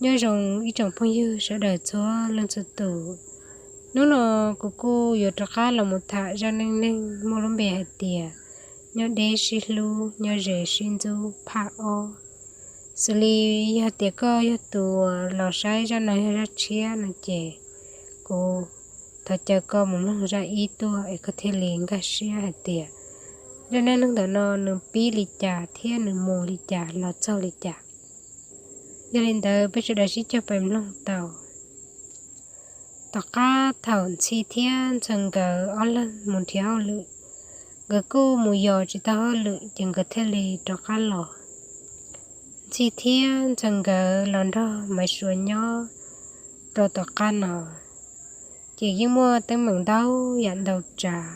Nyob zoo ib tsoom phooj ywg sawv daws txhua leej txhua tus. Hnub no kuv kuj yuav rov qab los mus tham zaj neej neeg muaj lub npe hais tias nyob deb sib hlub nyob ze sib ntxub phaj ob. Xws li yog tias koj yog tus uas los saib zaj no yog zaj tshiab no ces kuv thov caw koj mus mloog zaj ib tuaj es koj thiaj li nkag siab hais tias zaj neej neeg ntawm no nws pib li cas thiab nws mus li cas los txog li cas. Yog li ntawd peb sawv daws sib cog pais mloog tau. Tom qab thaum Ntxhi thiab Ntxhee nkawd ob leeg mus nrhiav hauj lwm, nkawd kuj mus yos tsis tau hauj lwm ces nkawd thiaj li rov qab los. Ntxhi thiab Ntxhee nkawd los nrog Maiv Suav nyob rau tom qab no, ces yeej muaj teeb meem ntau yam ntau tsav.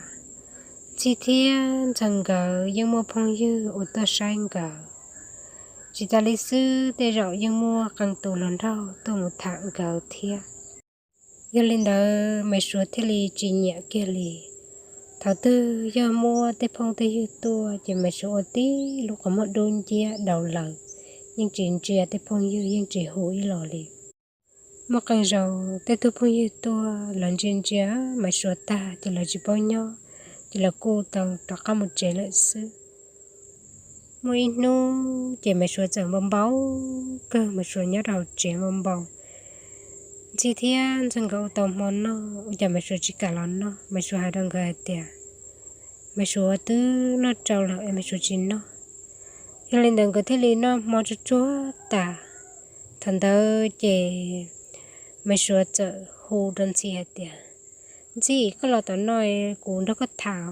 Ntxhi thiab Ntxhee nkawd yeej muaj phooj ywg uas tuaj saib nkawd. Tsis tas li xwb tej zaum yeej muaj qee tus hluas nraug tuaj mus tham nkawd thiab. Yog li ntawd Maiv Suav thiaj li tsis nyiam kiag li. Thaum twg yog muaj tej phooj tej ywg tuaj ces Maiv Suav ua tib lub qhov muag dub nciab daus lawm, yeej tsis ntsia tej phooj ywg, yeej tsis hu ib los li. Muaj qee zaus tej tug phooj ywg tuaj lawv ntsia ntsia Maiv Suav tag ces lawv tsis paub nyob, ces lawv kuj tau rov qab mus tsev lawm xwb. Muaj ib hnub ces Maiv Suav txawm npau npau kawg, Maiv Suav nyob rau hauv tsev npau npau. Ntxhi thiab Ntxhee nkawd ua tau hmo noj, ua cas Maiv Suav tsis kam los noj. Maiv Suav hais rau nkawd hais tias Maiv Suav twb noj tsau lawm es Maiv Suav tsis noj. Yog li ntawd nkawd thiaj li noj hmo tsuag tsuag tas. Thaum ntawd ces Maiv Suav txawm hu rau Ntxhi hais tias, Ntxhi, koj los tom no, kuv nrog koj tham.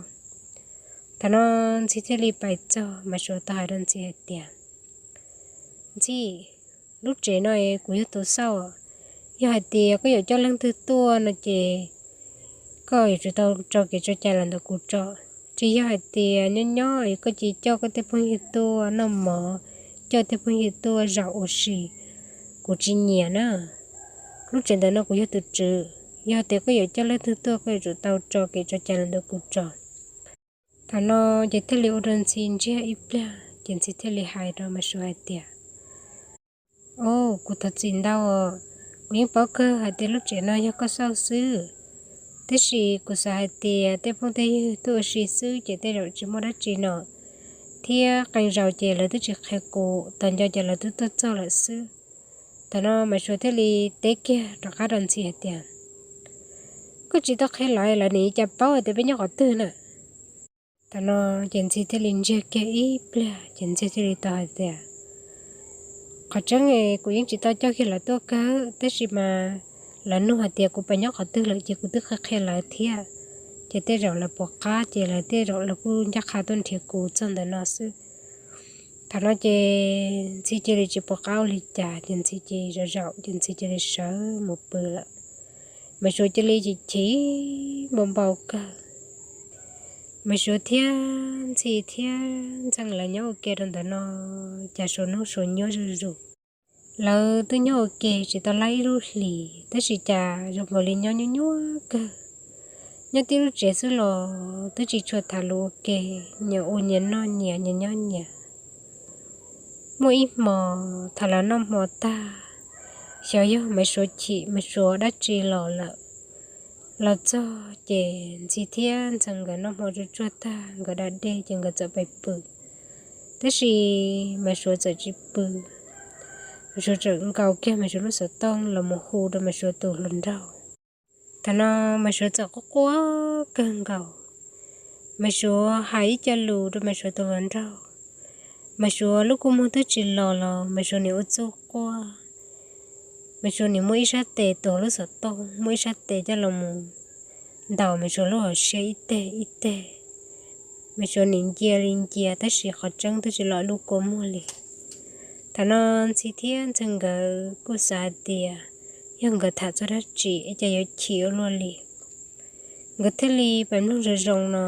Thaum no Ntxhi thiaj li pais txog, Maiv Suav tau hais rau Ntxhi hais tias, Ntxhi, lub tsev no kuv yog tus xauj. Yog hais tias koj yuav coj leej twg tuaj no ces koj yuav tsum tau tso kev tso cai los ntawm kuv tso. Tsis yog hais tias nyob nyob koj cia coj koj tej phooj ywg tuaj noj mov, coj tej phooj ywg tuaj zaum ua si, kuv tsis nyiam na. Lub tsev ntawm no kuv yog tus tswv, yog tias koj yuav coj leej twg tuaj koj yuav tsum tau tso kev tso cai los ntawm kuv tso. Thaum no ces thiaj li ua rau Ntxhi ntsiag ib pliag ces Ntxhi thiaj li hais rau Maiv Suav hais tias, Au, kuv thov txim ntau os. Kuv yeej paub kawg hais tias lub tsev no yog koj xauj xwb, tab sis kuv xav hais tias tej phooj tej ywg tuaj ua si xwb ces tej zaum tsis muaj dab tsi no, thiab qee zaus ces lawv twb tsis qhia kuv, tag nco ces lawv twb tuaj txog lawm xwb. Thaum no Maiv Suav thiaj li teb kiag rov qab rau Ntxhi hais tias, Koj tsis tau qhia lawv, lawv nim cas paub hais tias peb nyob qhov twg na? Thaum no ces Ntxhi thiaj li ntsiag kiag ib pliag ces Ntxhi thiaj li tau hais tias, Qhov tseeb kuv yeej tsis tau coj kiag lawv tuaj kawg, tab sis mas lawv nug hais tias kuv pais nyob qhov twg lawm ces kuv twb qhia qhia lawv thiab, ces tej zaum lawv pom qab ces lawv tej zaum lawv kuj ncaj qha tuaj nrhiav kuv txog ntawm no xwb. Thaum no ces Ntxhi cia li tsis pom qab ua li cas ces Ntxhi cia li zaum zaum ces Ntxhi cia li sawv mus pw lawm. Maiv Suav cia li chim chim npau npau kawg. Maiv Suav thiab Ntxhi thiab Ntxhee lawv nyob ua ke rau ntawm no, cas suav hnub suav nyob zuj zus. Lawv twb nyob ua ke tsis tau laib ib lub hlis tab sis cas zoo nkaus li nyob nyuaj nyuaj kawg. Nyob tib lub tsev xwb los twb tsis tshua tham lus ua ke, nyias ua nyias noj nyias, nyias nyob nyias. Muaj ib hmo, thaum lawv noj hmo tag, xyov yog Maiv Suav chim Maiv Suav dab tsi los lawm. Los txog ces Ntxhi thiab Ntxhee nkawd noj hmo tsuag tsuag tag nkawd da dej ces nkawd txawm pais pw. Tab sis Maiv Suav txawm tsis pw. Maiv Suav txawm nkaus kiag Maiv Suav lub xov tooj los mus hu rau Maiv Suav tus hluas nraug. Thaum no Maiv Suav txawm quaj quaj kawg nkaus. Maiv Suav hais ib co lus rau Maiv Suav tus hluas nraug. Maiv Suav lub kua muag twb tsis los los Maiv Suav nim ua txuj quaj. Maiv Suav nim muab ib sab tes tuav lub xov tooj, muab ib sab tes coj los mus ntaus Maiv Suav lub hauv siab ib teg ib teg. Maiv Suav nim ncia li ncia tab sis qhov tseeb twb tsis los lub kua muag li. Thaum no Ntxhi thiab Ntxhee nkawd kuj xav hais tias yog nkawd tham txog dab tsi es cas yuav chim ua luaj li. Nkawd thiaj li pais mloog zoo zoo no,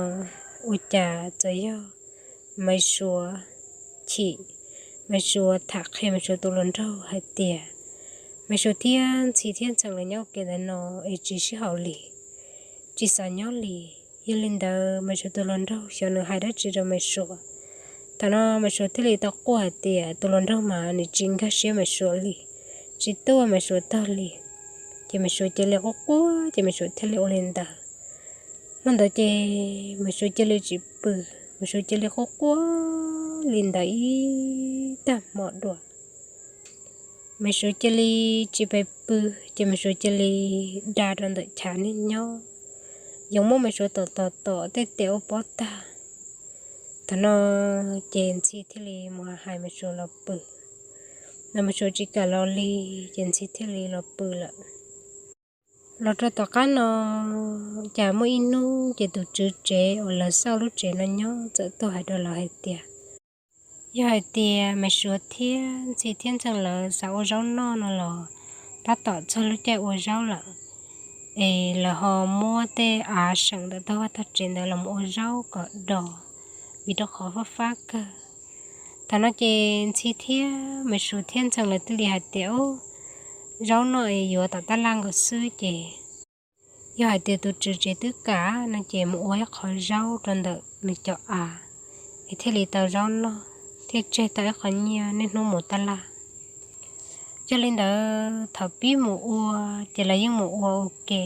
ua cas txawm yog Maiv Suav chim, Maiv Suav tham qhia Maiv Suav tus hluas nraug hais tias Maiv Suav thiab Ntxhi thiab Ntxhee lawv nyob ua ke ntawd no es tsis sib haum li, tsis xav nyob li. Yog li ntawd Maiv Suav tus hluas nraug xyov nws hais dab tsi rau Maiv Suav. Thaum no Maiv Suav thiaj li tau quaj hais tias tus hluas nraug mas nws tsis nkag siab Maiv Suav li, tsis tuaj Maiv Suav tog li. Ces Maiv Suav cia li quaj quaj ces Maiv Suav thiaj li ua li ntawd. Hnub ntawd ces Maiv Suav cia li tsis pw, Maiv Suav cia li quaj quaj li ntawd ib tag hmo dua. Maiv Suav cia li tsis pais pw, ces Maiv Suav cia li da rau ntawm chav niag nyob, yoov muab Maiv Suav tom tom tom tej tes ua pob tag. Thaum no ces Ntxhi thiaj li mus hais Maiv Suav los pw, los Maiv Suav tsis kam los li, ces Ntxhi thiaj li los pw lawm. Los rau tom qab no, cas muaj ib hnub ces tus tswv tsev uas lawv xauj lub tsev no nyob txawm tuaj hais rau lawv hais tias, yog hais tias Maiv Suav thiab Ntxhi thiab Ntxhee lawv xav ua zaub noj no los tab tom txog lub caij ua zaub lawm, es lawv ho muab tej av seem ntawm tog vaj tog tsev ntawd los ua zaub kom do, vim rau qhov fab fab kawg. Thaum no ces Ntxhi thiab Maiv Suav thiab Ntxhee lawv thiaj li hais tias, ub, zaub noj es yuav tom tab laj nkaus xwb ces yog hais tias tus tswv tsev twb kam no ces mus ua ib qho zaub rau ntawm nws cov av, es thiaj li tau zaub noj thiaj tseg tau ib qho nyiaj niaj hnub mus tab laj. Yog li ntawd thaum pib mus ua ces lawv yeej mus ua ua ke,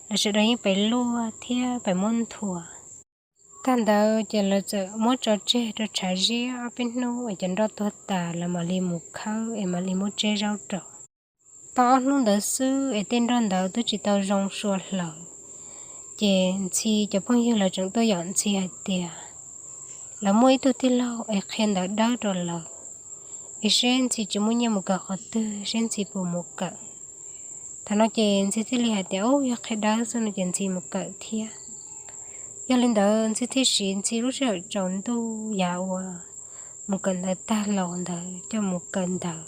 lawv sawv daws yeej pem luaj thiab pem muab nthua. Tag ntawd ces lawv txawm muab tso tseg rau tshav ziab ob peb hnub es cov nroj tuag tas lawv mam li mus khawb es mam li muab tseb zaub rau. Tau ob hnub ntawd xwb es tej nroj ntawd twb tsis tau zoo sua hlaws, ces Ntxhi cov phooj ywg lawv tseem tuaj yom Ntxhi hais tias, lawv muaj ib tug tij laug es qhia ntawv dawb rau lawv, es seb Ntxhi tsis muaj nyiaj mus kawm qhov twg seb Ntxhi puas mus kawm. Thaum no ces Ntxhi thiaj li hais tias, ub, yog qhia dawb xwb no ces Ntxhi mus kawm thiab. Yog li ntawd Ntxhi thiaj siv Ntxhi lub sij hawm tsaus ntuj yav uas mus kawm ntawv tag los ntawd coj mus kawm ntawv.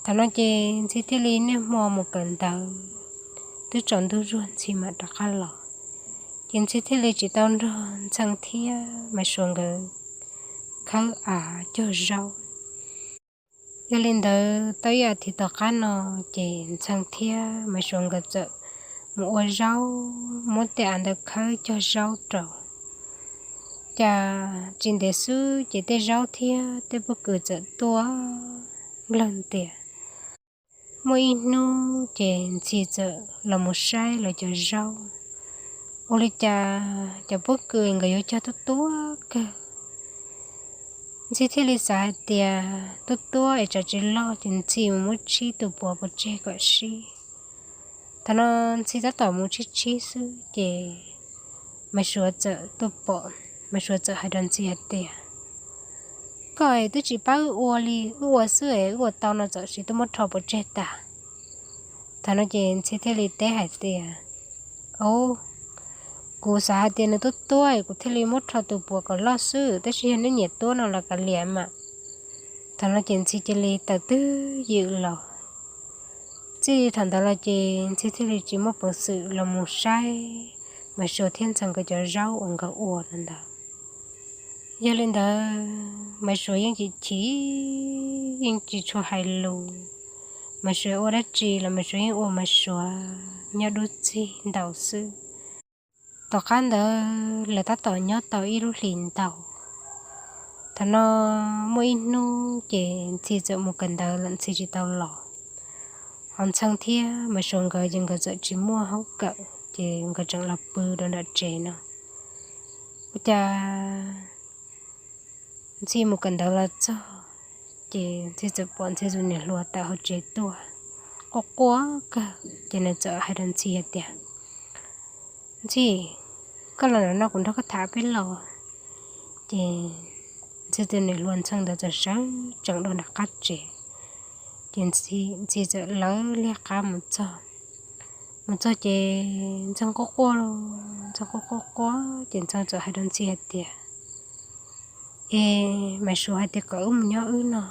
Thaum no ces Ntxhi thiaj li niaj hmo mus kawm ntawv, twb tsaus ntuj zuag Ntxhi mam rov qab los. Ces Ntxhi thiaj li tsis tau nrog Ntxhee thiab Maiv Suav nkawd khawb av cog zaub. Yog li ntawd tau ib as thiv tom qab no, ces Ntxhee thiab Maiv Suav nkawd txawm mus ua zaub, muab tej av ntawd khawb cog zaub rau. Cas tsis ntev xwb ces tej zaub thiab tej pob kws txawm tuaj nplawg ntias. Muaj ib hnub ces Ntxhi txawm los mus saib lawv cov zaub, ua li cas cov pob kws nkawd yuav cog tuab tuab kawg. Ntxhi thiaj li xav hais tias tuab tuab es tsam tsis loj ces Ntxhi mus muab tshib tus puas pov tseg kom sib. Thaum no Ntxhi tab tom mus tshib tshib xwb ces Maiv Suav txawm tuaj pom, Maiv Suav txawm hais rau Ntxhi hais tias, koj es twb tsis pab wb ua li, wb ua xwb es wb ua tau no txawm sis tuaj muab rho pov tseg tas. Thaum no ces Ntxhi thiaj li teb hais tias, au, kuv xav hais tias nws tuab tuab es kuv thiaj li muab rho tus puas kom loj xwb, tab sis yog neb nyiam tuab no los kav liam mas. Thaum no ces Ntxhi cia li tawm twb ywm los. Txij thaum ntawd los ces Ntxhi thiaj li tsis muaj peev xwm los mus saib Maiv Suav thiab Ntxhee nkawd cov zaub uas nkawd ua ntawd. Yog li ntawd Maiv Suav yeej tsis chim, yeej tsis tshua hais lus. Maiv Suav ua dab tsi los Maiv Suav yeej ua Maiv Suav nyob dub txig ntau xwb. Tom qab ntawd lawv tab tom nyob tau ib lub hlis ntau. Thaum no muaj ib hnub ces Ntxhi txawm mus kawm ntawv lawm Ntxhi tsis tau los. Ho Ntxhee thiab Maiv Suav nkawd ces nkawd txawm tsis muaj hauv kawm ces nkawd tseem los pw rau nram tsev no. Ua cas Ntxhi mus kawm ntawv los txog ces Ntxhi txawm pom Ntxhi tus niam hluas tawm hauv tsev tuaj, quaj quaj kawg ces nws txawm hais rau Ntxhi hais tias, Ntxhi, koj los nram no kuv nrog koj tham peb los. Ces Ntxhi tus niam hluas Ntxhee ntawd txawm sawv tsees rau nram qab tsev. Ces Ntxhi txawm lawv liag qab mus txog. Mus txog ces Ntxhee quaj quaj, Ntxhee quaj quaj quaj ces Ntxhee txawm hais rau Ntxhi hais tias, es Maiv Suav hais tias kom wb mus nyob wb no,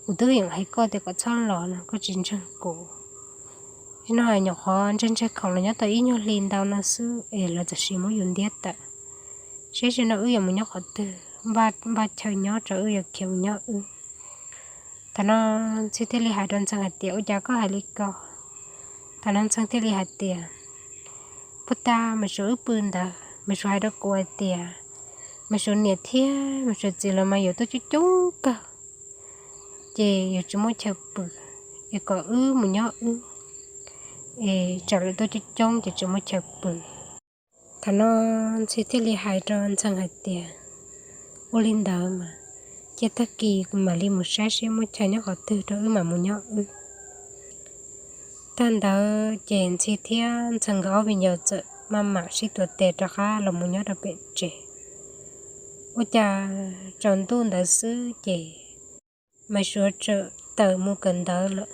kuv twb yeem hais koj tias kom txhob los no koj tsis ntseeg kuv. Zaum no nyuam qhuav ntshai ntshai khoom los nyob tau ib nyuag hli ntau no xwb es lawv txawm sis muab yus ntiab tawm. Seb zaum no wb yuav mus nyob qhov twg, npaj chaw nyob tso wb yuav khiav mus nyob wb. Thaum no Ntxhi thiaj li hais rau Ntxhee hais tias, ua cas koj hais li ko? Thaum no Ntxhee thiaj li hais tias, puag ta Maiv Suav wb pw ntawd Maiv Suav hais rau kuv hais tias Maiv Suav niam thiab Maiv Suav txiv los mas yuav tuaj coob coob kawg. ces yuav tsis muaj chaw pw, es kom wb mus nyob wb, es tsam lawv tuaj coob coob ces tsis muaj chaw pw. Thaum no Ntxhi thiaj li hais rau Ntxhee hais tias, ua li ntawd mas, ces tag kis kuv mam li mus saib seb muaj chaw nyob qhov twg rau wb mam mus nyob wb. Tag ntawd ces Ntxhi thiab Ntxhee nkawd ob viv ncaus txawm maj mam sib tuav tes rov qab los mus nyob rau pem tsev. Ua cas tsaus ntuj ntawd xwb ces Maiv Suav txawm tawm mus kawm ntawv lawm.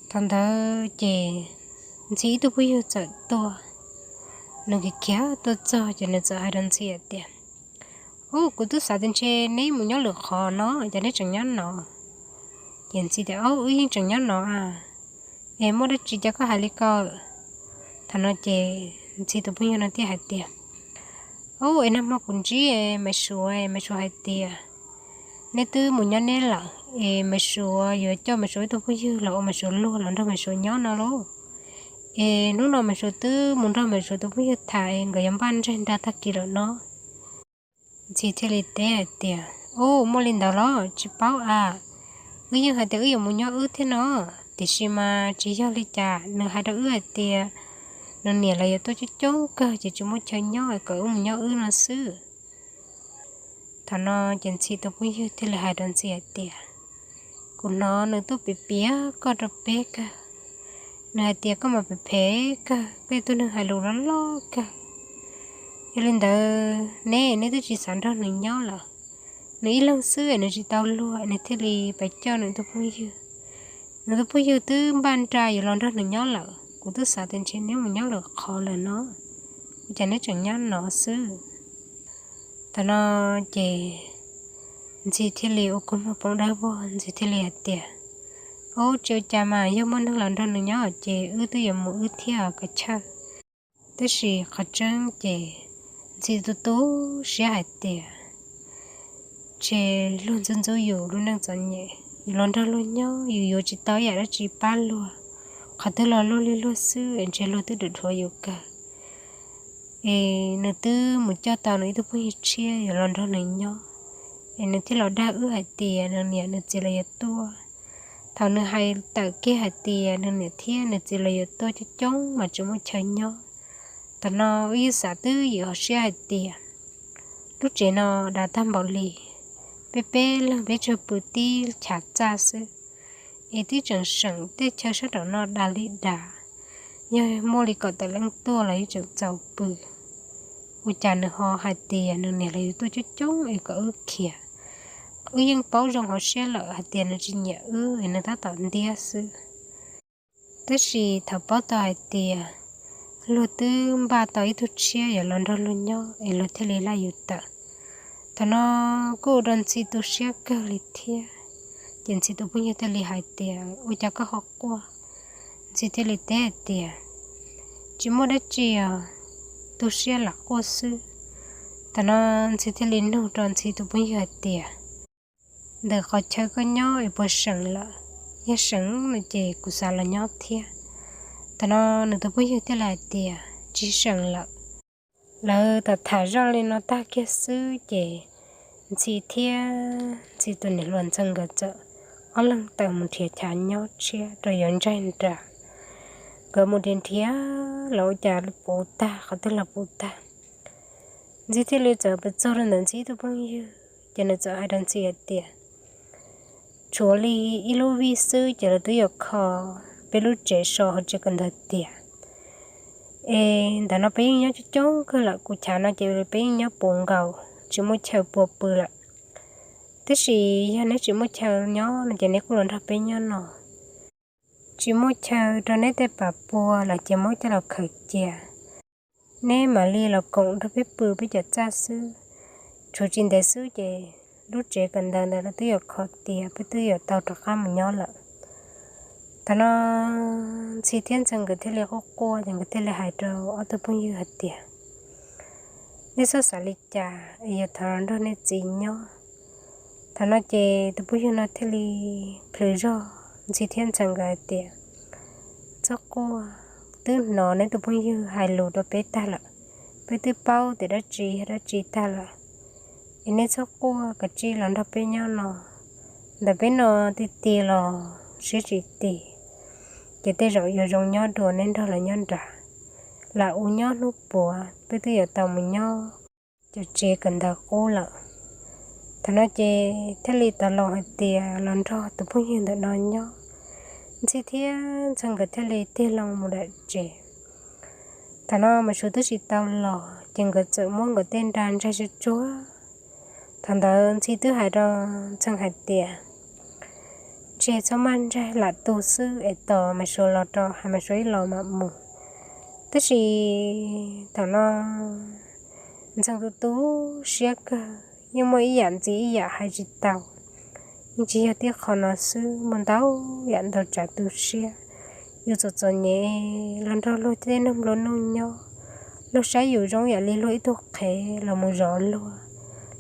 Thaum ntawd ces Ntxhi ib tug phooj ywg txawm tuaj, nws khiav khiav tuaj txog ces nws txawm hais rau Ntxhi hais tias, ub, kuv twb xav tias ntshe neb mus nyob lwm qhov no, cas neb tseem nyob no? Ces Ntxhi tias, ub, wb yeej tseem nyob no a. Es muaj dab tsi cas koj hais li ko? Thaum no ces Ntxhi tus phooj ywg no thiaj hais tias, ub, es nag hmo kuv ntsib Maiv Suav, Maiv Suav hais tias neb twb mus nyob neb lawm, es Maiv Suav yuav coj Maiv Suav ib tug phooj ywg los ua Maiv Suav luag los nrog Maiv Suav nyob no lauj. Es hnub no Maiv Suav twb mus nrog Maiv Suav tus phooj ywg tham es nkawd yuav npaj ntseg nra tag kis lawm no. Ntxhi thiaj li teb hais tias, ub, muaj li ntawd los tsis paub a. Wb yeej hais tias wb yuav mus nyob wb thiab no, tiam sis mas tsis yog li cas, nws hais rau wb hais tias nws niam lawv yuav tuaj coob coob kawg ces tsis muaj chaw nyob, kom wb mus nyob wb no xwb. Thaum no ces Ntxhi tus phooj ywg thiaj li hais rau Ntxhi hais tias, kuv hnov nws tuaj piav piav koj rau peb kawg. Nws hais tias koj mas phem phem kawg, koj yog tus neeg hais lus loj loj kawg. Yog li ntawd neb, neb twb tsis xav nrog nws nyob lawm. Nws ib leeg xwb es nws tsis tau luag, nws thiaj li pab coj nws tus phooj ywg. Nws tus phooj ywg twb npaj nra yuav los nrog nws nyob lawm, kuv twb xav tias ntshe neb mus nyob lwm qhov lawm no, ua cas neb tseem nyob no xwb? Thaum no ces Ntxhi thiaj li ua kua muag poob dawb vog, Ntxhi thiaj li hais tias, ub, tsis ua cas mas, yog muaj neeg los nrog nws nyob ces wb twb yuav mus wb thiab os, kav chawj. Tab sis qhov tseeb ces Ntxhi tu tu siab hais tias, ntshe luag ntxub ntxub yus lub neej txom nyem, yus los nrog luag nyob yus yuav tsis tau ib yam dab tsi pab luag, qhov twg los luag li luag xwb es ntshe luag twb dhuav dhuav yus kawg. Es nws twb mus coj tau nws ib tug phooj ywg tshiab yuav los nrog nws nyob, es nws thiaj los dag wb hais tias nws niam nws txiv los yuav tuaj. Thaum nws hais tawm kiag hais tias nws niam thiab nws txiv los yuav tuaj coob coob mas tsis muaj chaw nyob. Thaum no wb yeej xav twb ywm hauv siab hais tias lub tsev no dav tag npaum li, peb peb leeg peb tsuas pw tib chav txaj xwb, es twb tseem seem tej chaw sab nraum no dav li dav. Yog muaj li kaum tawm leej tuaj los yeej tseem txaus pw. Ua cas nws ho hais tias nws niam los yuav tuaj coob coob es kom wb khiav? Wb yeej paub zoo hauv siab lawm hais tias nws tsis nyiam wb es nws tab tom ntiab xwb. Tab sis thaum paub tau hais tias luag twb npaj tau ib tug tshiab yuav los nrog luag nyob es luag thiaj li laj yus tawm. Thaum no kuj ua rau Ntxhi tu siab kawg li thiab. Ces Ntxhi tus phooj ywg thiaj li hais tias, ua cas koj ho quaj? Ntxhi thiaj li teb hais tias, tsis muaj dab tsi os, tu siab lam quaj xwb. Thaum no Ntxhi thiaj li nug rau Ntxhi tus phooj ywg hais tias, ntawm qhov chaw koj nyob es puas seem lawm? Yog seem no ces kuv xav los nyob thiab. Thaum no nws tus phooj ywg thiaj li hais tias, tsis seem lawm. Lawv tham tham zoj li no tag kiag xwb ces Ntxhi thiab Ntxhi tus niam hluas Ntxhee nkawd txawm ob leeg tawm mus nrhiav chav nyob tshiab rau yuav ntsaig nram. Nkawd mus nrhiav nrhiav los ua cas puv tag, qhov twg los puv tag. Ntxhi thiaj li txawm mus txog rau ntawm Ntxhi ib tug phooj ywg ces nws txawm hais rau Ntxhi hais tias, tshuav li ib lub vij xwb ces lawv twb yuav kho peb lub tsev so hauv tsev kawm ntawv tiag. Es ntawm no peb yeej nyob coob coob kawg lawm, kuv chav no ces peb yeej nyob puv nkaus tsis muaj chaw pua pw lawm. Tab sis yog neb tsis muaj chaw nyob no ces neb kuj los nrog peb nyob no. Tsis muaj chaw rau neb tej pam pua los ces muab coj los khaws cia. Neb mam li los koom nrog peb pw peb cov txaj xwb. Tshuav tsis ntev xwb ces lub tsev kawm ntawv ntawd lawv twb yuav kho tiag, peb twb yuav tau rov qab mus nyob lawm. Thaum no Ntxhi thiab Ntxhee nkawd thiaj li quaj quaj ces nkawd thiaj li hais rau ob tug phooj ywg hais tias, nej txhob xav li cas es yuav thov los nrog nej txiv nyob. Thaum no ces tus phooj ywg no thiaj li plhws zog Ntxhi thiab Ntxhee nkawd hais tias, txhob quaj, twb hnov neb tus phooj ywg hais lus rau peb tag lawm, peb twb paub tias dab tsi yog dab tsi tag lawm. Es neb txhob quaj, kav tsij los nrog peb nyob no, ntawm peb no ti ti los siab tsis ti, ces tej zaum yuav zoo nyob dua neb nrog lawv nyob nrad. Lam u nyob hnub puav peb twb yuav tau mus nyob cov tsev kawm ntawv qub lawm. Thaum no ces thiaj li tau loo hais tias los nrog tus phooj ywg ntawm no nyob. Ntxhi thiab Ntxhee nkawd thiaj li tig loo mus dam tsev. Thaum no Maiv Suav twb tsis tau los ces nkawd txawm muab nkawd tej nra ntsaig tsuag tsuag. Thaum ntawd Ntxhi twb hais rau Ntxhee hais tias, Tseg, txhob maj ntsaig, lam tu xwb es tos Maiv Suav los rau, hais Maiv Suav ib los mam mus. Tab sis thaum no Ntxhee tu tu siab kawg, yeej muaj ib yam ntxiv ib yam hais tsis tau. Yeej tsis yog tib qho no xwb, muaj ntau yam ntau tsav tu siab. Yus txom txom nyem los nrog luag tej neeg nplua nuj nyob, luag saib yus zoo yam li luag ib tug qhev los mus zov luag,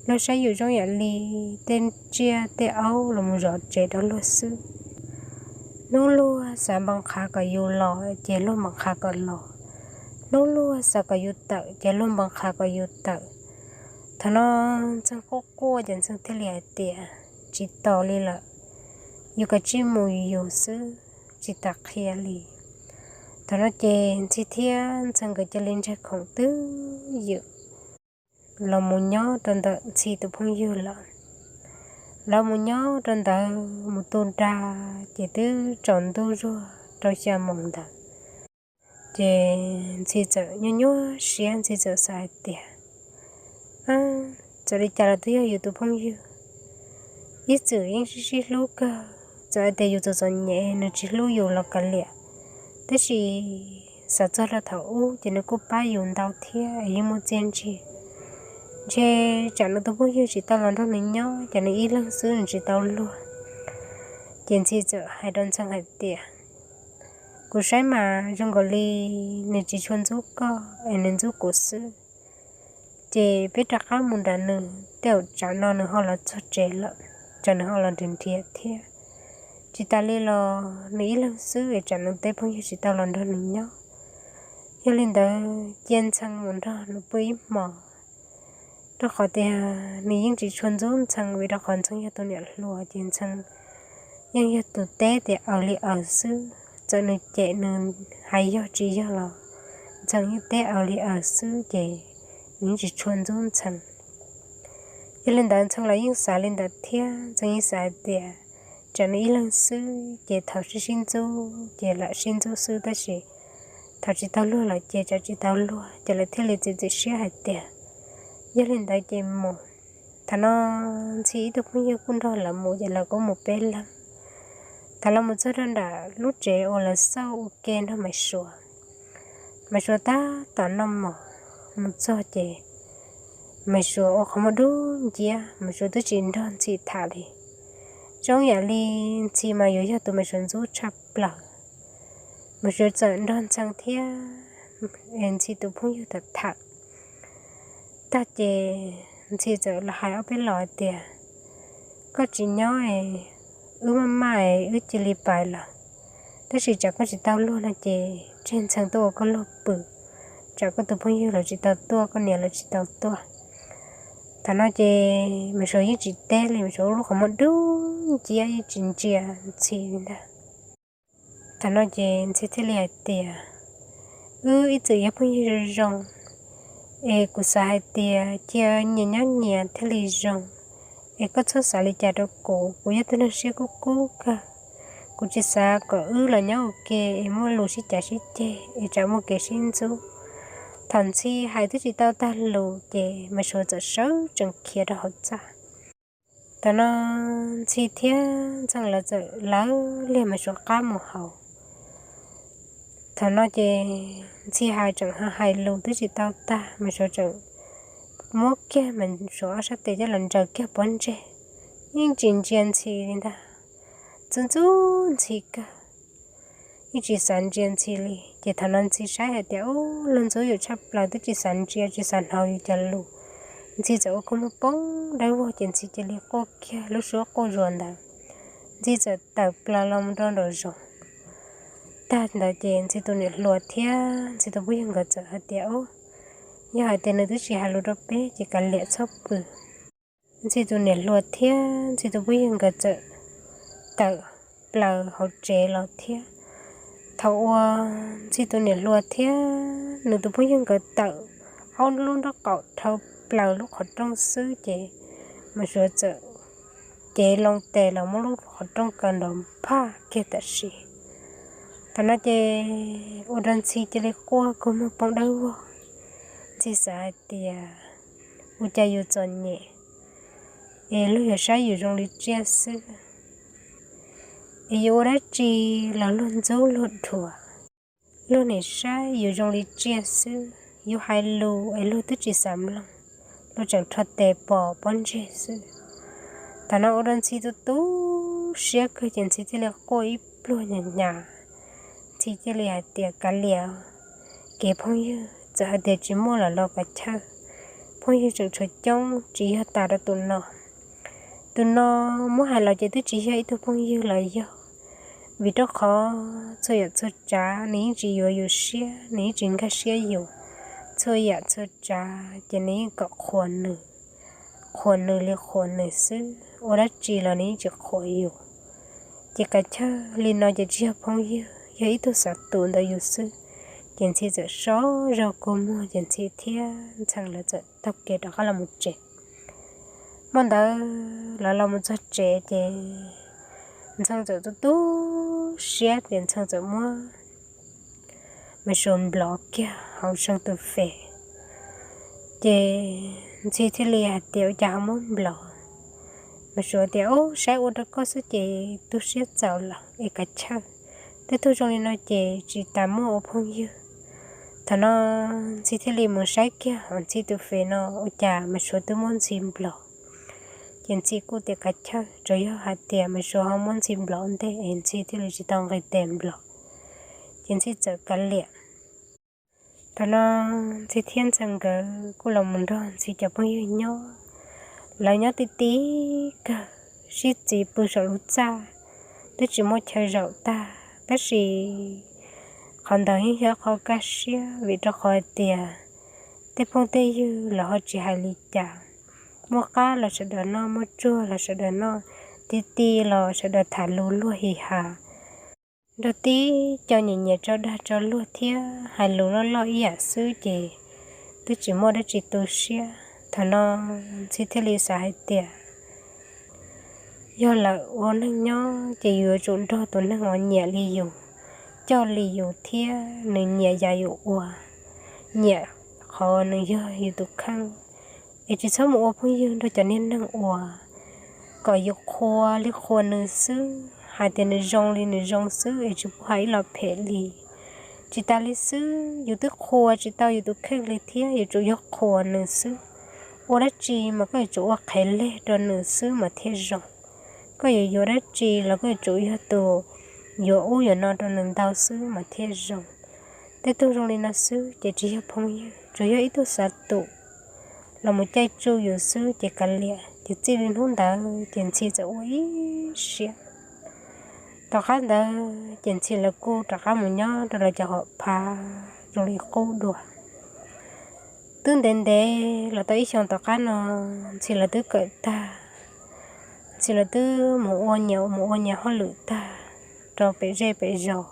luag saib yus zoo yam li tej tsiaj tej aub los mus zov tsev rau luag xwb. Hnub luag xav npau qhav kom yus los ces luag npau qhav kom los, hnub luag xav kom yus tawm ces luag npau qhav kom yus tawm. Thaum no Ntxhee quaj quaj ces Ntxhee thiaj li hais tias, Tsis tos li lawm, yus kav tsij mus yus xwb, tsis tas qhia li. Thaum no ces Ntxhi thiab Ntxhee nkawd cia li ntsaig khoom twb ywm los mus nyob rau ntawm Ntxhi tus phooj ywg lawm. Lawv mus nyob rau ntawd mus tu nra ces twb tsaus ntuj zuag rau xya moos ntawd. Ces Ntxhi txawm nyuaj nyuaj siab, Ntxhi txawm xav hais tias, Txawm li cas los twb yog yus tus phooj ywg, ib txwm yeej sib sib hlub kawg. Txawm hais tias yus txom txom nyem, nws tsis hlub yus los kav liam, tab sis xav txog rau thaum ub ces nws kuj pab yus ntau thiab es yeej muaj txiaj ntsig. Ntshe tsam nws tus phooj ywg tsis tau los nrog nws nyob ces nws ib leeg xwb nws tsis tau luag. Ces Ntxhi txawm hais rau Ntxhee hais tias, Kuv saib mas zoo nkaus li nws tsis tshua ntxub koj es nws ntxub kuv xwb. Ces peb rov qab mus nram nws, tej zaum tsam no nws ho los txog tsev lawm, tsam nws ho los nrhiav nrhiav thiab. Tsis tas li los nws ib leeg xwb es tsam nws tej phooj ywg tsis tau los nrog nws nyob. Yog li ntawd cia Ntxhee mus nrog nws pw ib hmos, rau qhov tias nws yeej tsis tshua ntxub Ntxhee vim rau qhov Ntxhee yog tus niam hluas ces Ntxhee yeej yog tus teb tias aws li aws xwb. Txawm nws cem nws hais yog tsis yog los Ntxhee yeej teb aws li aws xwb ces nws yeej tsis tshua ntxub Ntxhee. Yog li ntawd Ntxhee los yeej xav li ntawd thiab, Ntxhee yeej xav hais tias tsam nws ib leeg xwb ces thaum sib sib ntxub ces lam sib ntxub xwb, tab sis thaum tsis tau luag lawm ces tsam tsis tau luag ces lawv thiaj li txiav txim siab hais tias yog li ntawd ces mus. Thaum no Ntxhi ib tug phooj ywg kuj nrog lawv mus ces lawv kuj mus peb leeg. Thaum lawv mus txog rau nram lub tsev uas lawv xauj ua ke nrog Maiv Suav, Maiv Suav tab tom noj mov. Mus txog ces Maiv Suav ua qhov muag dub nciab, Maiv Suav twb tsis nrog Ntxhi tham li. Zoo yam li Ntxhi mas yuav yog tus Maiv Suav ntxub tshaj plaws. Maiv Suav txawm nrog Ntxhee thiab Ntxhi tus phooj ywg tham tham tag ces Ntxhi txawm los hais ob peb los hais tias, Koj tsis nyob es wb maj maj es wb cia li pais lawm, tab sis tsam koj tsis tau luag no ces tseg Ntxhee tuaj ua koj luag pw, tsam koj tus phooj ywg lawv tsis tau tuaj, koj niam lawv tsis tau tuaj. Thaum no ces Maiv Suav yeej tsis teb li, Maiv Suav ua lub qhov muag dub nciab yeej tsis ntsia Ntxhi li ntag. Thaum no ces Ntxhi thiaj li hais tias, Wb ib txwm yog phooj ywg zoo zoo, es kuv xav hais tias cia nyias nyob nyias thiaj li zoo, es koj txhob xav li cas rau kuv, kuv yog tus neeg siab kub kub kawg. Kuv tsis xav kom wb los nyob ua ke es muaj lus sib cav sib ceg es tsam muaj kev sib ntxub. Thaum Ntxhi hais twb tsis tau tag lus ces Maiv Suav txawm sawv tsees khiav rau hauv txaj. Thaum no Ntxhi thiab Ntxhee lawv txawm lawv liag Maiv Suav qab mus haus. Thaum no ces Ntxhi hais tseem hais lus twb tsis tau tag, Maiv Suav tseem muab kiag Maiv Suav ob sab tes coj los ntsaws kiag pob ntseg, yeej tsis ntsia Ntxhi li ntag. Ntxub ntxub Ntxhi kawg, yeej tsis xav ntsia Ntxhi li. Ces thaum no Ntxhi saib hais tias, Ub, luag ntxub yus tshaj plaws twb tsis xav ntsia tsis xav hnov yus cov lus. Ntxhi txawm ua kua muag poob dawb vog ces Ntxhi cia li quaj kiag lub suab quaj zuag ntawd. Ntxhi txawm tawm plaws los mus rau nraum zoov. Tag ntawd ces Ntxhi tus niam hluas thiab Ntxhi tus phooj ywg nkawd txawm hais tias, Ub, yog hais tias nws twb tsis hais lus rau peb ces kav liam txhob pw. Ntxhi tus niam hluas thiab Ntxhi tus phooj ywg nkawd txawm tawm plaws hauv tsev los thiab. Thaum uas Ntxhi tus niam hluas thiab nws tus phooj ywg nkawd tawm ob lub nraub qaum dhau plaws lub qhov rooj xwb ces Maiv Suav txawm cev loo tes los muab lub qhov rooj kaw nrov nphaj kiag tam sim. Thaum no ces ua rau Ntxhi cia li quaj kua muag poob dawb vog. Ntxhi xav hais tias, ua cas yus txom nyem es luag yuav saib yus zoo li tsiaj xwb, es yuav ua dab tsi los luag ntxub luag dhuav, luag nim saib yus zoo li tsiaj xwb, yus hais lus es luag twb tsis xav mloog, luag tseem rho tes pom pob ntseg xwb. Thaum no ua rau Ntxhi tu tu siab kawg ces Ntxhi thiaj li quaj ib pliag nyas nyas. Ntxhi thiaj li hais tias, kav liam, kev phooj ywg txawm hais tias tsis muaj los los kav chawj, phooj ywg tseem tshuav coob, tsis yog tas rau tus no. Tus no muab hais los ces twb tsis yog ib tug phooj ywg los yog, vim rau qhov txhua yam txhua tsav nws yeej tsis yuav yus siab, nws yeej tsis nkag siab yus. Txhua yam txhua tsav ces nws yeej kom qhuas nws, qhuas nws li qhuas nws xwb, ua dab tsi los nws yeej tsis qhuas yus. Ces kav chawj, li no ces tsis yog phooj ywg, yog ib tug xav tus ntawm yus xwb. Ces Ntxhi txawm sov zog kua muag ces Ntxhi thiab Ntxhee lawv txawm taug kev rov qab los mus tsev. Hmo ntawd lawv los mus txog tsev ces Ntxhee txawm tu tu siab ces Ntxhee txawm muab Maiv Suav nplov kiag hauv Ntxhee tus fej. Ces Ntxhi thiaj li hais tias, ua cas ho muab nplov? Maiv Suav tias, ub, saib ua rau koj xwb ces tu siab txaus lawm es kav chawj, tej tug zoo li no ces tsis tas muaj ua phooj ywg. Thaum no Ntxhi thiaj li mus saib kiag hauv Ntxhi tus fej no ua cas Maiv Suav twb muab Ntxhi nplov. Ces Ntxhi kuj tias kav chawj, tsuas yog hais tias Maiv Suav ho muab Ntxhi nplov ntej es Ntxhi thiaj li tsis tau nqis tes nplov. Ces Ntxhi txawm kav liam. Thaum no Ntxhi thiab Ntxhee nkawd kuj los mus nrog Ntxhi cov phooj ywg nyob. Lawv nyob ti ti kawg, sib txiv pw saum lub txaj, twb tsis muaj chaw zaum tag, tab sis qhov ntawd yeej yog qhov kaj siab vim rau qhov hais tias tej phooj tej ywg los ho tsis hais li cas. Muaj qab los sawv daws noj, muaj tsuag los sawv daws noj, ti ti los sawv daws tham lus luag hi ha. Nrog tib co nyiam nyiam tso dag tso luag thiab hais lus loj loj ib yam xwb ces twb tsis muaj dab tsi tu siab. Thaum no Ntxhi thiaj li xav hais tias yog lawm ua neeg nyob ces yus yuav tsum nrog tus neeg uas nyiam li yus, coj li yus thiab nws nyiam yam yus ua, nyiam qhov nws yog yus tus kheej. Es tsis txhob mus ua phooj ywg nrog cov niag neeg uas kom yus qhuas li qhuas nws xwb, hais tias nws zoo li nws zoo xwb es tsis pub hais ib los phem li. Tsis tas li xwb, yus twb qhuas tsis tau yus tus kheej li thiab, yuav tsum yog qhuas nws xwb. Ua dab tsi mas koj yuav tsum ua qhev leg rau nws xwb mas thiaj zoo. Koj yuav yuav dab tsi los koj yuav tsum yog tus yuav ub yuav no rau nws ntau xwb mas thiaj zoo. Tej tug zoo li no xwb ces tsis yog phooj ywg, tsuas yog ib tug xav tus los mus caij tsuj yus xwb ces kav liam. Ces txij li hnub ntawd ces Ntxhi txawm ua ib siab. Tom qab ntawd ces Ntxhi lawv kuj rov qab mus nyob rau lawv cov hom phav zoo li qub dua. Twb ntev ntev los tau ib xyoos tom qab no, Ntxhi lawv twb kawm tag, Ntxhi lawv twb mus ua nyias mus ua nyias hauj lwm tag rau pem zej pem zos.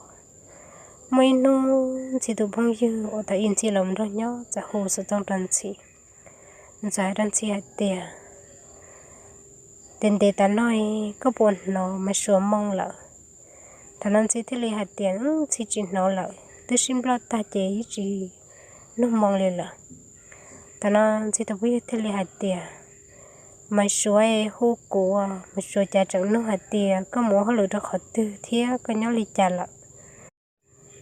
Muaj ib hnub Ntxhi tus phooj ywg uas thaum ub Ntxhi los nrog nyob txawm hu xov tooj rau Ntxhi. Nws txawm hais rau Ntxhi hais tias, ntev ntev tas no koj puas hnov Maiv Suav moo lawm? Thaum no Ntxhi thiaj li hais tias, Ntxhi tsis hnov lawm, twb sib nploj tag ces yeej tsis nug moo li lawm. Thaum no Ntxhi tus phooj ywg thiaj li hais tias, Maiv Suav hu kuv, Maiv Suav cas tseem nug hais tias koj mus ua hauj lwm rau qhov twg thiab koj nyob li cas lawm.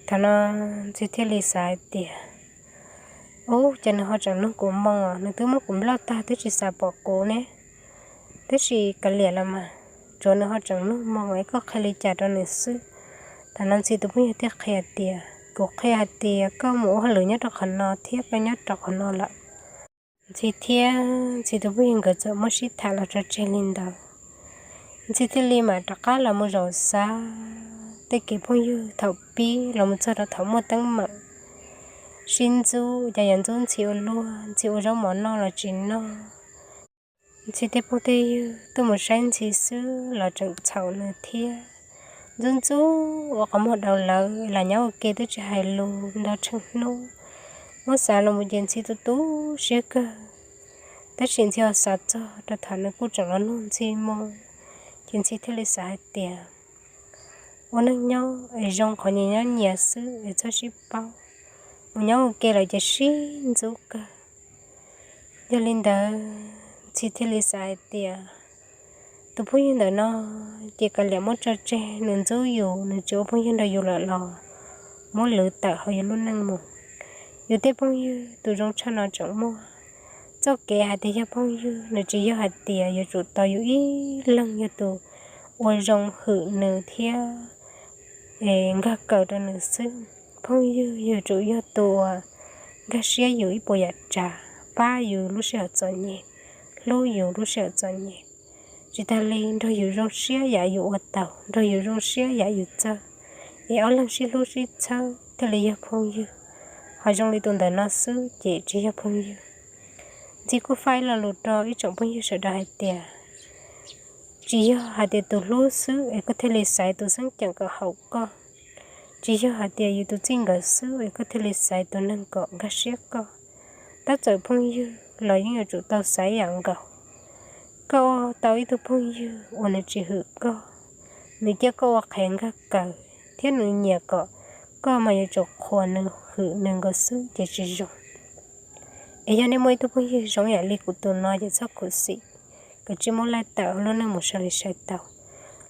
Thaum no Ntxhi thiaj li xav hais tias, ub, cas nws ho tseem nug kuv moo os, nws twb muab kuv nploj tag twb tsis xav pom kuv ne. Tab sis kav liam los mas, tsuav nws ho tseem nug moo es koj qhia li cas rau nws xwb. Thaum no Ntxhi tus phooj ywg thiaj qhia tias, kuv qhia hais tias koj mus ua hauj lwm nyob rau qhov no thiab koj nyob rau qhov no lawm. Ntxhi thiab Ntxhi tus phooj ywg nkawd txawm muab sib tham los tso tseg li ntawd. Ntxhi thiaj li mam rov qab los mus zaum xav tej kev phooj ywg thaum pib los mus txog rau thaum muaj teeb meem. Sib ntxub, cas yuav ntxub Ntxhi ua luaj, Ntxhi ua zaub mov noj los tsis noj. Ntxhi tej phooj tej ywg tuaj mus saib Ntxhi xwb los tseem txhaum nws thiab. Ntxub ntxub ua qhov muag daus lawv los nyob ua ke twb tsis hais lus nto tsheej hnub. Muab xav los mus ces Ntxhi tu tu siab kawg. Tab sis Ntxhi ho xav txog rau thaum nws kuj tseem los nug Ntxhi moo, ces Ntxhi thiaj li xav hais tias ua neej nyob es zoo qhov nyias nyob nyias xwb es txhob sib paub. Mus nyob ua ke lawm ces sib ntxub kawg. Yog li ntawd Ntxhi thiaj li xav hais tias tus phooj ywg ntawm no ces kav liam muab tso tseg, nws ntxub yus, nws tsis ua phooj ywg nrog yus lawm los muab lwv tawm hauv yus lub neej mus. Yus tej phooj ywg tus zoo tshaj no tseem muaj. Txoj kev hais tias yog phooj ywg nws tsis yog hais tias yuav tsum tau yus ib leeg yog tus ua zoo hwm nws thiab nkag kaws rau nws xwb. Phooj ywg yuav tsum yog tus uas nkag siab yus ib puas yam tsav, pab yus lub sij hawm txom nyem, hlub yus lub sij hawm txom nyem. Tsis tas li nrog yus zoo siab yam yus ua tau, nrog yus zoo siab yam yus txawj, es ob leeg sib hlub sib txhawb thiaj li yog phooj ywg. Ho zoo li tus ntawm no xwb ces tsis yog phooj ywg. Ntxhi kuj faib lo lus rau ib tsoom phooj ywg sawv daws hais tias tsis yog hais tias tus hlub xwb es koj thiaj li xaiv tus xeeb ceem kom haum koj. Tsis yog hais tias yus tus txij nkawm xwb es koj thiaj li xaiv tus neeg kom nkag siab koj. Tab txawm phooj ywg los yeej yuav tsum tau xaiv yam nkaus. Koj ua tau ib tug phooj ywg uas nws tsis hwm koj, nws cia koj ua qhev nkag kaws thiab nws nyiam kom koj mas yuav tsum qhuas nws hwm nws nkaus xwb ces tsis zoo. Es yog nej muaj ib tug phooj ywg zoo yam li kuv tus no ces txhob khuv xim, kav tsij muab laij tawm hauv lub neej mus sawv li sawv tau,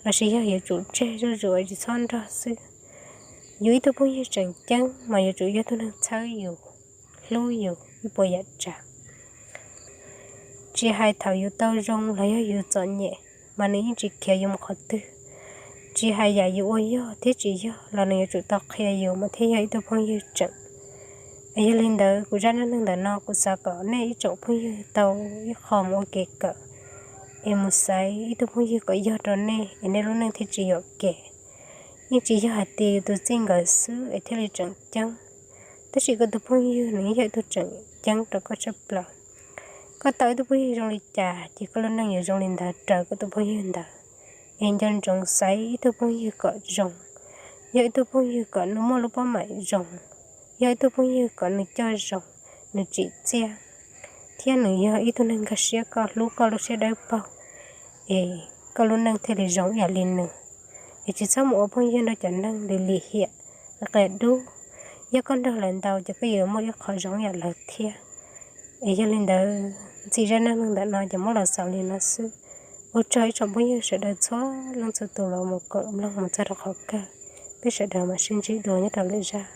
lossis yog yuav tsum tseg zuj zus es tsis txhob nrog xwb. Yus ib tug phooj ywg tseem ceeb mas yuav tsum yog tug neeg txhawb yus, hlub yus ib puas yam tsav. Tsis hais thaum yus tau zoo los yog yus txom nyem, mas nws yeej tsis khiav yus mus qhov twg. Tsis hais yam yus ua yog thiab tsis yog los nws yuav tsum tau qhia yus mas thiaj yog ib tug phooj ywg tseem. Es yog li ntawd kuv zaj neej neeg ntawm no kuv xav kom nej ib tsoom phooj ywg tau ib qho mus ua kev kawm, es mus xaiv ib tug phooj ywg kom yog rau nej es nej lub neej thiaj tsis yuam kev. Yeej tsis yog hais tias yus tus txij nkawm xwb es thiaj li tseem ceeb, tab sis koj tus phooj ywg nws yeej yog ib tug tseem ceeb rau koj tshaj plaws. Koj tau ib tug phooj ywg zoo li cas ces koj lub neej yuav zoo li ntawd raws koj tus phooj ywg ntawd. Es nco ntsoov xaiv ib tug phooj ywg kom zoo, yog ib tug phooj ywg kom nws muaj lub pob maim zoo, yog ib tug phooj ywg kom nws coj zoo, nws tsim txiaj, thiab nws yog ib tug neeg nkag siab koj, hlub koj lub siab dawb paug, es koj lub neej thiaj li zoo ib yam li nws. Es tsis txhob mus ua phooj ywg nrog cov neeg li lim hiam, qias dub. Yog koj nrog lawv ntau ces koj yuav muaj ib qho zoo ib yam lawv thiab. Es yog li ntawd ntxhi zaj neej neeg ntawm no ces muab los xaus li no xwb. Ua tsaug ib tsoom phooj ywg sawv daws txhua leej txhua tus los mus koom mloog mus txog rau qhov kawg. Peb sawv daws mam sib ntsib dua nyob rau lwm zaj.